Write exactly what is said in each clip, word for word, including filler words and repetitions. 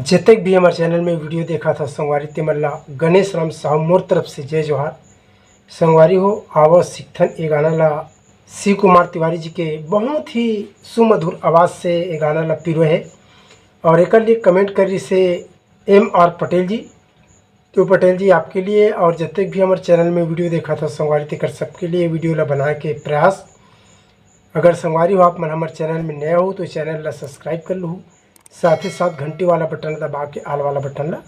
जतेक भी हमर चैनल में वीडियो देखत हव संगवारी, ते मन ला गणेश राम साहू मोर तरफ से जय जोहार। संगवारी हो, आवव सीखथन ए गाना ला शिव कुमार तिवारी जी के बहुत ही सुमधुर आवाज़ से ए गाना ला पिरोए हे। और एकर लिए कमेंट करिस हे एम आर पटेल जी। तो पटेल जी, आपके लिए और जतेक भी हमर चैनल में वीडियो देखत हव संगवारी, तेकर सबके लिए वीडियो ला बनाए के प्रयास। अगर संगवारी हो आप मन हमर चैनल में नए हो तो चैनल ला सब्सक्राइब कर लूहू, साथ ही साथ घंटी वाला बटन दबा के आल वाला बटन ला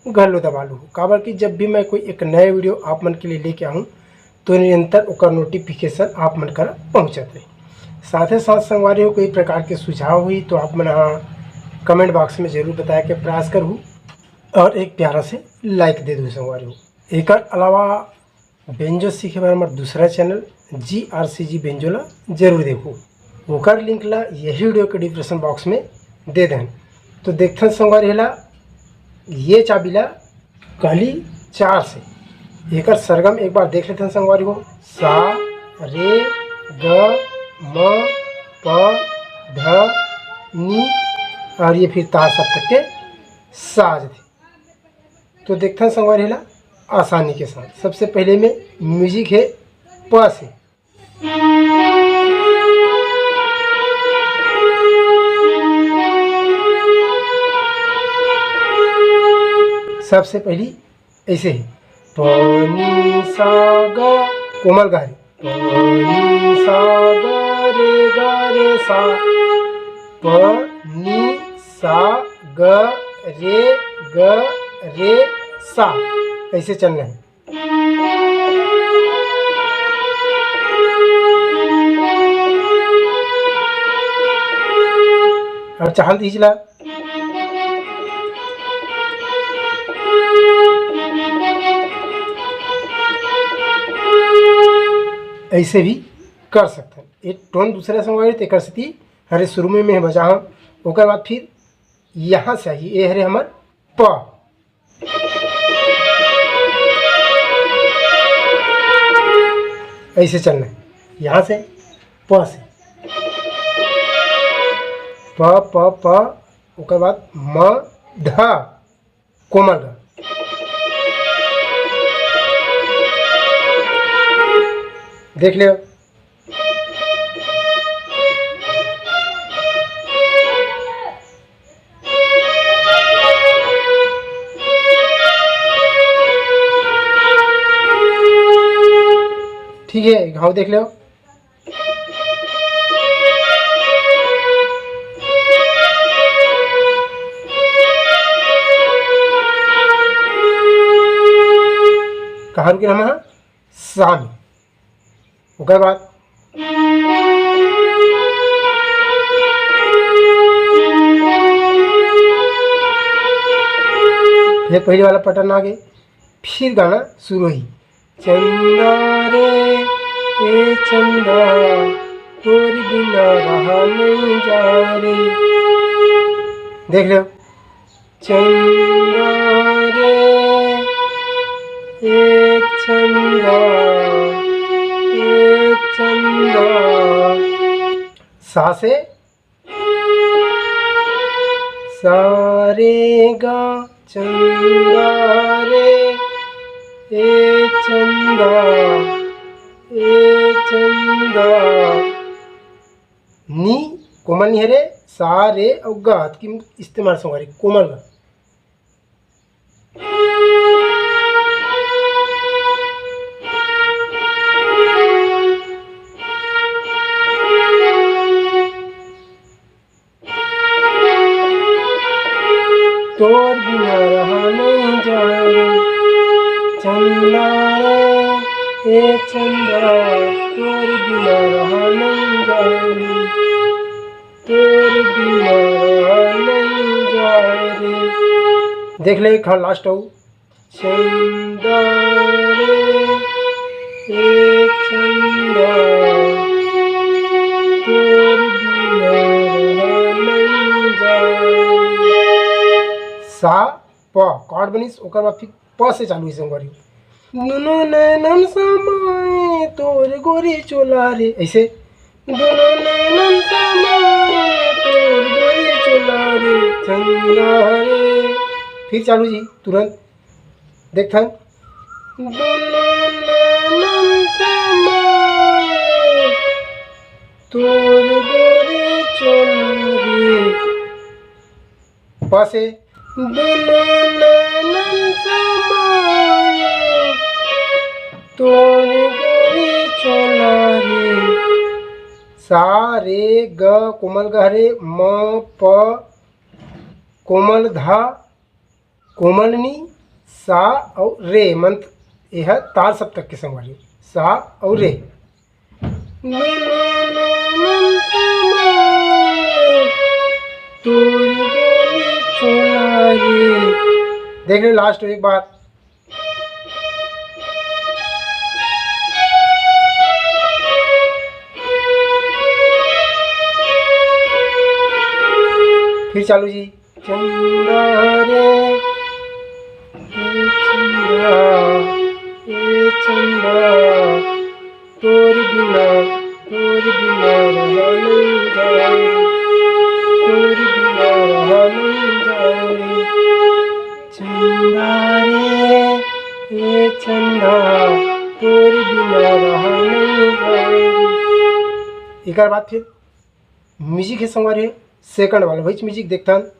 घलो दबा लूहू, काबर कि जब भी मैं कोई एक नए वीडियो आप मन के लिए लेके आहूँ तो निरंतर ओकर नोटिफिकेशन आप मन कर पहुँचत रही। साथ ही साथ संगवारी हो कोई प्रकार के सुझाव होही तो आप मन ह कमेंट बॉक्स में जरूर बताए के प्रयास करहू और एक प्यारा से लाइक दे दू संगवारी हो। एकर अलावा बेंजो सीखे बर हमर दूसरा चैनल जी आर सी जी बेंजो ला जरूर देखू, ओकर लिंक ला यही वीडियो के डिस्क्रिप्शन बॉक्स में दे देहन। तो देखथन संगवारी हो ला, ये चाबी ला कहली चार से, एकर सरगम एक बार देख लेथन संगवारी हो। सा, रे, ग, म, प, ध, नी, और ये फिर तार सप्तक के सा आ जथे। तो देखथन संगवारी हो ला आसानी के साथ। सबसे पहले में म्यूजिक हे प से। सबसे पहली ऐसे हे, प नी सा ग, कोमल गा रे, प नी सा ग रे ग रे सा, प नी सा ग रे ग रे सा, ऐसे चलना है। और चाहल दीजिए ला। ऐसे भी कर सकते हैं। एक टोन दूसरा संगवारी, तेकर सेती हरे शुरू में मैं बजा हूँ, ओकर बाद फिर यहाँ से आइए, ये हरे हमर प। ऐसे चलना है, यहाँ से प से, प, प, प, ओकर बाद म, ध, कोमल ग। देख ले, ठीक है, घाव देख लो। कहाँ रुके हम? सा में। ओकर बाद फिर पहले वाला पैटर्न आ गए, फिर गाना शुरू होही। चंदा रे, ए चंदा, तोर बिना रहा नहीं जा रे। देख लो, चंदा रे, ए चंदा, ए चंदा। सा से, सा रे गा, चंदा रे, ए चंदा, ए चंदा। नी कोमल नी हरे, सा, रे अउ ग, अतकी इस्तेमाल संगवारी, कोमल ग। तोर बिना रहा नहीं जाए, चंदा रे, ए चंदा, तोर बिना रहा नहीं जाए, तोर बिना रहा नहीं जाए रे। देख ले, एक लास्ट आऊ। चंदा रे, ए चंदा, तोर बिना रहा नहीं जाए। सा, प, कॉर्ड बनिस, ओकर बाद फिर प से चालू होइस संगवारी। दुनो नैनन समाए तोर गोरी चोला रे, ऐसे। दुनो नैनन समाए तोर गोरी चंदा रे। फिर चालू जी, तुरंत देखथन। तोर गोरे चोला रे। प से। तोर गोरे चोला रे। सा रे ग कोमल ग हरे, म प कोमल धा, कोमल नी, सा अउ रे। मंत एह ताल सप्तक के संगवारी, सा अउ रे। देख ले लास्ट एक बार। फिर चालू जी। चंदा रे, ए चंदा, ए चंदा, तोर बिना, तोर बिना रहा नहीं जाए, तोर बिना रहा नहीं जाए। चंदा रे, ए चंदा, तोर बिना रहा नहीं जाए। एकर बाद फिर म्यूजिक हे संगवारी, सेकंड वाला वही म्यूजिक देखथन।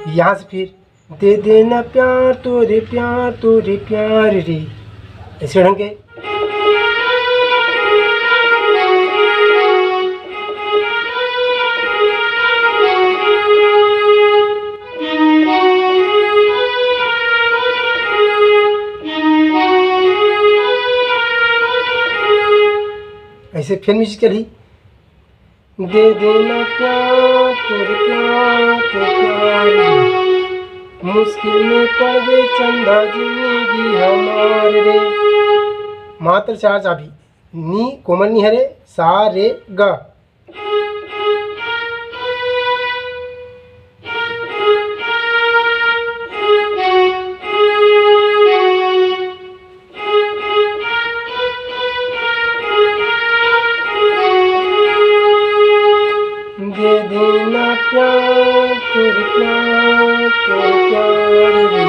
यहाँ से फिर दे देना प्यार तोरे प्यार तोरे प्यार रे, ऐसे ढंग के। ऐसे फिर म्यूजिक चली। दे देना प्यार तोर प्यार तोर प्यार। मुश्किल में पड़ गए चंदा जिंदगी हमार रे। मात्र चार चाबी, नी कोमल नी हरे, सा रे ग। दे देना प्यार तोर प्यार तोर प्यार रे।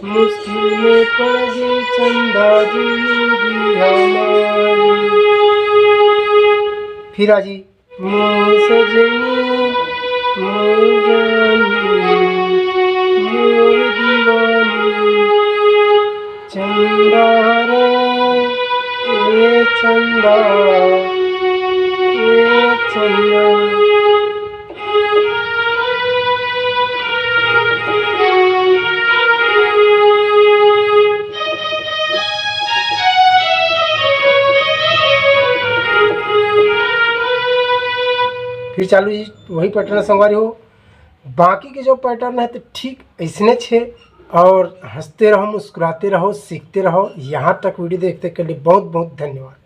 मुश्किल में पड़ गई चंदा जिंदगी हमारी। फिर आजी। मोर सजनी, मोर जानी, मोर दीवानी, चंदा रे, ए चंदा, ए चंदा। फिर चालू जी वही पैटर्न संगवारी हो। बाकी के जो पैटर्न है तो ठीक ऐसने छे। और हंसते रहो, मुस्कुराते रहो, सीखते रहो। यहाँ तक वीडियो देखते के लिए बहुत बहुत धन्यवाद।